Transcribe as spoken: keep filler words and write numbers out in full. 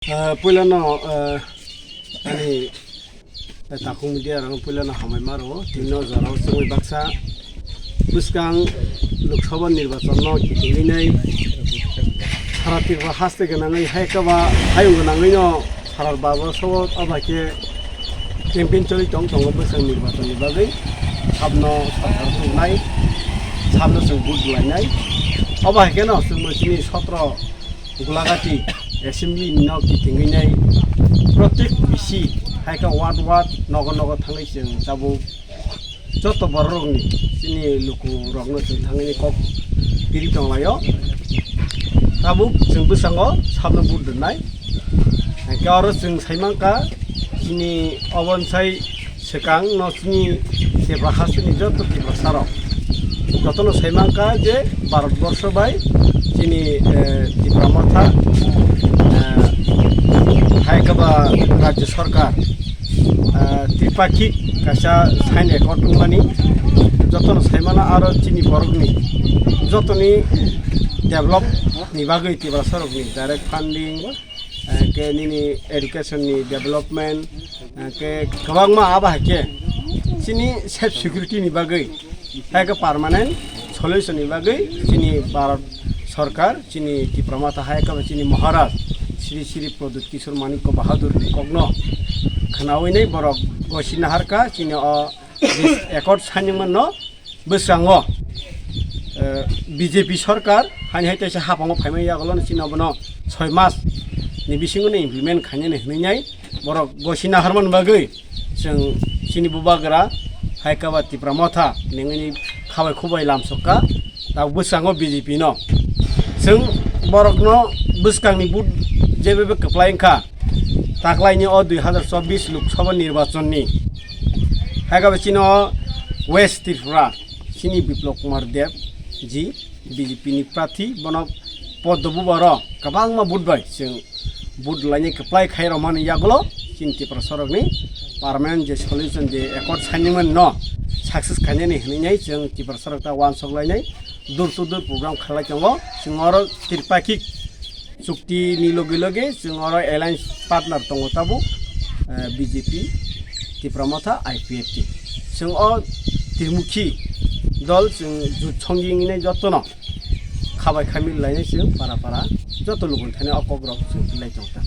Ah, puilano, ah, ani, eh, takhuk media rok puilano hambai ma rwo. Tini o jora o chwngwi baksa bwskang Lok Sabha nirbachon no kitingwi nai sara Tripura haste gwnangwi hai kaba hayung gwnangwi no sara babo sobo aba khe campaign choli tong tongo bwskang nirbachon ni bagwi sabno sarkar thumnai sabno chwng vote lainai obo hai kheno chwngno chini sotro Gulagati assembly no kitingwi nai protek bisi hai khe ward ward nogo nogo thangwi chwng tabuk joto borok rokni chini luku rokno chwng thangwi kok piri tonglaio. Tabuk chwng bwskango sabno vote rwnai. Hwnkhe oro chwng saimankha chini obonsai swkang no chini Tripura hasteni joto Tiprasa rok jotono saimankha je Bharat borsho bai chini, eh, Tipra Motha, eh, hai khe ba Rajya Sarkar, eh, tripakhik kaisa sign accord wngmani jotono saimano aro chini borokni jotoni develop ni bagwi Tiprasa rokni direct funding, eh, ke nini education ni development, eh, ke kwbangma abo hai khe chini self security ni bagwi hai khe permanent solution ni bagwi chini Bharat Sarkar chini Tipra Motha hai khe chini Maharaj Shri Shri Pradyut Kishore Manikya Bahadur ni kokno khnawi nai borok gosi naharkha chini o accord signing manno bwskango, eh, B J P sarkar hani hai teisa hapango phaimani yagulo chini abono soi mas ni bisingo no implement khainani hinwi nai borok gosi naharmani bagwi chwng chini bubagra hai khe ba Tipra Motha nengini khabai khubai lamsokha. Tabuk bwskango B J P no chwng borokno bwskangni vote jebebe kwplai wngkha taklaini o dui hazar chobbish Lok Sabha nirbachonni hai khe ba chini o West Tripura chini Biplab Kumar Deb ji B J P ni prarthi bono poddo bubaro kwbangma vote bai chwng vote lainai kwplai khai rwmani yagulo chini Tiprasa rokni permanent je solution je accord signing no success khainani hinwi nai chwng Tiprasa rok ta wansok lainai door to door program khalai tongo. Chwng oro tripakhik chukti ni loge loge chwng oro alliance partner tongo tabuk, eh, B J P, Tipra Motha, I P F T. Chwng o Tripmukhi dol chwng jut songi wngwi nai jotono khabai khamil lainai chwng para para joto lukuni thani o kok rok chwng pilai tongkha.